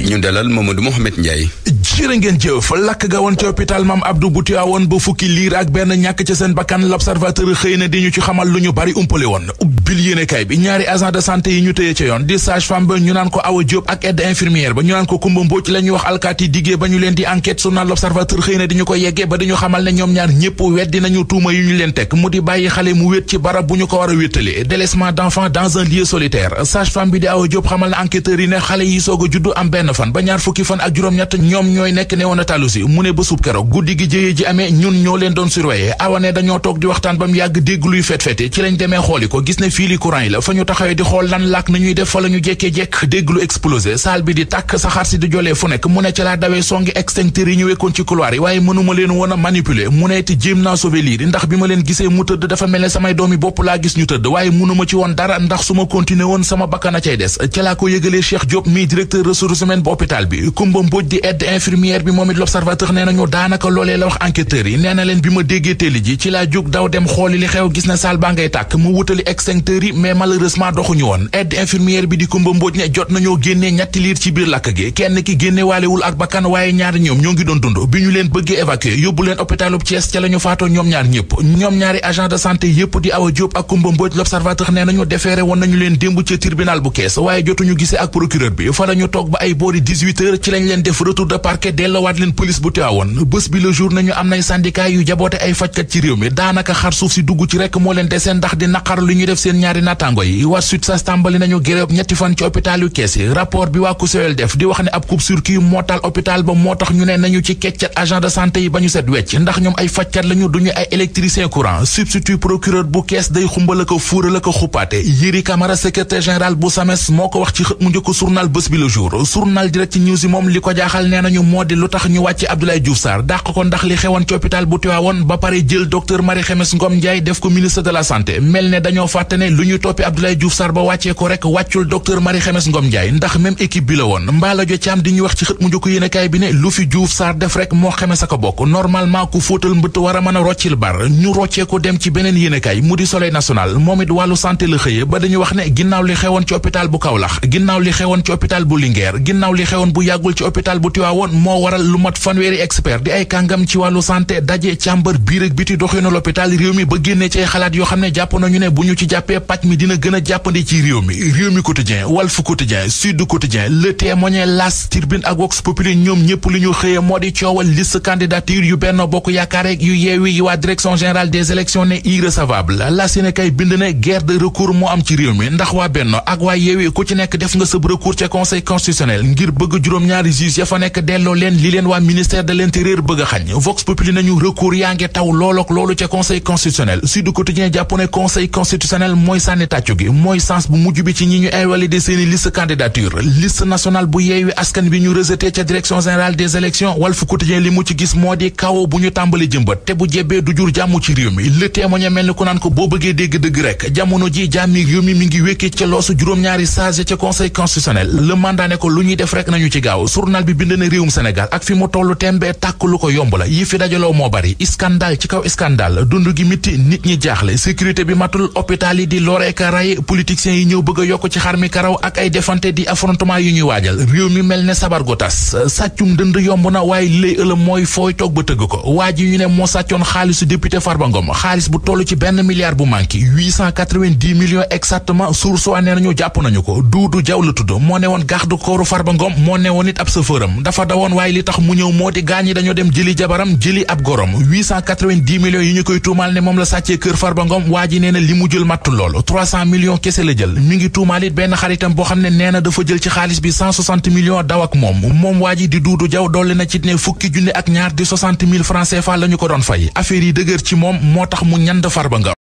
ñu dalal Mamadou Mouhamed Ndiaye. jërë ngeen jëf lakk ga woon ci hôpital Mame Abdou bu Tivaouane ba fukki liir ak benn ñàkk ci seen bakkan l'observateur xëy na di ñu ci xamal lu ñu bari umpale woon ubbil yéenekaay bi ñaari agent de santé yi ñu tëye ca yoon di sage-femme ba ñu naan ko Awa Diop ak aide infirmière ba ñu naan ko Kumba Mbóoj la ñuy wax alkaati diggee ba ñu leen di enquête journal l'observateur xëy na di ñu ko yeggee ba di ñu xamal ne ñoom ñaar ñëpp weddi nañu tuuma yu ñu leen teg mu di bàyyi xale mu wét ci barab bu ñu ko war a wéttale délaissement d'enfant dans un lieu solitaire sage-femme bi di Awa Diop xamal na enquêteurs yi ne xale yi soog a juddu am benn fan ba ñaar fukki fan ak juróom-ñett ñoom ñooy nekk néonatologie mu ne bésub keroog guddi gi jëyee ji amee ñun ñoo leen doon surveiller Awa ne dañoo toog di waxtaan ba mu yàgg dégg luy fet-fete ci lañ demee xooli ko gis ne fii li courant yi la fa ñu taxawee di xool lan laak nañuy def fa la ñu jekkee-jekk dégg lu explosé salle bi di tàkk saxaar si di jolee fu nekk mu ne ca laa dawee songi extincteurs yi ñu wekkoon ci couloir yi waaye mënuma leen woon a manipuler mu ne te jéem naa sauver liir ndax bi ma leen gisee mu tëdd dafa mel ne samay doomi bopp laa gis ñu tëdd waaye mënuma ci woon dara ndax su ma continuer woon sama bakkan a cay des ca laa ko yëgalee Cheikh Diop mi directeur ressources humaines bu hôpital bi Kumba Mbóoj di aide infirmière bi moom it l'observateur nee nañu daanaka loolee la wax enquêteurs yi nee na leen bi ma déggee télé ji ci laa jóg daw dem xooli li xew gis na salle baa ngay tàkk mu wutali extincteurs yi mais malheureusement doxuñu woon aide infirmière bi di Kumba Mbóoj ne jot nañoo génnee ñetti liir ci biir lakk gi kenn ki génne waalewul ak bakkan waaye ñaari ñoom ñoo ngi doon dund bi ñu leen bëggee évacuer yóbbu leen hôpitalub Thiès ca la ñu faatoo ñoom ñaar ñëpp ñoom ñaari agent de santé yëpp di Awa Diop ak Kumba Mbóoj l'observateur nee nañu déféré woon nañu leen démb ci tribunal bu Kees waaye jotuñu gisee ak procureur bi fa la ñu toog ba ay boori 18 heures ci lañ leen def retour de parquet delloowaat leen police bu Tivaouane bés bi le jour nañu am nay syndicat yu jaboote ay fajkat ci réew mi daanaka xar suuf si dugg ci rek moo leen deseen ndax di naqar lu ñu def seen ñaari nattaango yi waa sud sas tàmbali nañu gréeb ñetti fan ci hôpital yu Kees yi rapport bi waa COSEL def di wax ne ab coupe-circuit moo taal hôpital ba moo tax ñu ne nañu ci keccat agent de santé yi ba ñu set wecc ndax ñoom ay fajkat lañu duñu ay électricien courant substitut procureur bu Kees day xumbala ko fuura la ko xuppaate Yéri Camara secrétaire général bu SAMES moo ko wax ci xët mu njëkk journal bés bi le jour journal direct news yi moom li ko jaaxal nee nañu moo di lu tax ñu wàcce Abdoulaye Diouf Sarr dàq ko ndax li xewoon ci hôpital bu Tivaouane ba pare jël docteur Marie Khemesse Ngom Ndiaye def ko ministre de la santé mel ne dañoo fàtte ne lu ñu toppi Abdoulaye Diouf Sarr ba wàccee ko rek wàccul docteur Marie Khemesse Ngom Ndiaye ndax même équipe bi la woon Mbaalo Jo Caam di ñu wax ci xët mu njëkk yéenekaay bi ne lu fi Diouf Sarr def rek moo Khemesse a ko bokk normalement ku fóotal mbëtt war a mën a roccil bar ñu roccee ko dem ci beneen yéenekaay mu di Soleil national moom it wàllu santé la xëye ba dañu wax ne ginnaaw li xewoon ci hôpital bu Kaolack ginnaaw li xewoon ci hôpital bu Linguère ginnaaw li xewoon bu yàggul ci hôpital bu Tivaouane moo waral lu mat fanweeri expert di ay kàngam ci wàllu santé daje càmbar biir ak biti doxinu l'hôpital réew mi ba génnee ci ay xalaat yoo xam ne jàpp nañu ne bu ñu ci jàppee pàcc mi dina gën a jàppandi ci réew mi quotidien Walf quotidien Sud quotidien Le Témoin L'As Tribune ak Vox Populi ñoom ñëpp li ñu xëyee moo di coowal liste candidature yu Benno Bokk Yaakaar ak yu Yewwi yi waa direction générale des élections ne irrecevable la Sénégal bind ne guerre de recours moo am ci réew mi ndax waa Benno ak waa Yewwi ku ci nekk def nga sab recours ca conseil constitutionnel ngir bëgg juróom-ñaari juge ya fa nekk delloo leen li leen waa ministère de l'intérieur bëgg a xañ Vox Populi nañu recours yaa ngi taw loolook loolu ca conseil constitutionnel Sud Quotidien jàpp ne conseil constitutionnel mooy sànni tàccu gi mooy sens bu mujj bi ci ñi ñu invalider seeni liste candidature liste nationale bu Yewwi Askan Wi ñu rejeté ca direction générale des élections Walf Quotidien li mu ci gis moo di kaw bu ñu tàmbali jëmbat te bu jebbee du jur jàmm ci réew mi Le Témoin mel ni ku naan ko boo bëggee dégg dëgg rek jamono ji jàmmi réew mi ngi wékkee ca loosu juróom-ñaari sage ca conseil constitutionnel le mandat ne ko lu ñuy def rek nañu ci gaaw journal bi bind na réewum Sénégal ak fi mu tollu tembe tàkk lu ko yomb la yi fi dajaloo moo bari scandale ci kaw scandale dund gi mitti nit ñi jaaxle sécurité bi matul hôpital yi di lore ka ray politiciens yi ñëw bëgg a yokk ci xar mi karaw ak ay defante di affrontement yu ñuy waajal réew mi mel ne sabar gu tas sàccum dënd yomb na waaye li lay ëlëm mooy fooy toog ba tëgg ko waa ji ñu ne moo sàccoon xaalisu député Farba Ngom xaalis bu toll ci benn milliard bu manqué 890 millions exactement source wa nee nañu jàpp nañu ko Duudu Jaw la tudd moo ne woon garde corps Farba Ngom moo ne woon it ab sëfëram dafa dawoon waaye li tax mu ñëw moo di gaañ yi dañoo dem jëli jabaram jëli ab gorom 890 millions yi ñu koy tuumaal ne moom la sàccee kër Farba Ngom waa ji nee na li mu jël mattu loolu 300 millions kese la jël mi ngi tuumaal it benn xaritam boo xam ne nee na dafa jël ci xaalis bi 160 millions daw ak moom waa ji di Duudu Jaw dolli na ci ne fukki junne ak ñaar di 60 000 francs CFA la ñu ko doon fay affaire yi dëgër ci moom moo tax mu ñand Farba Ngom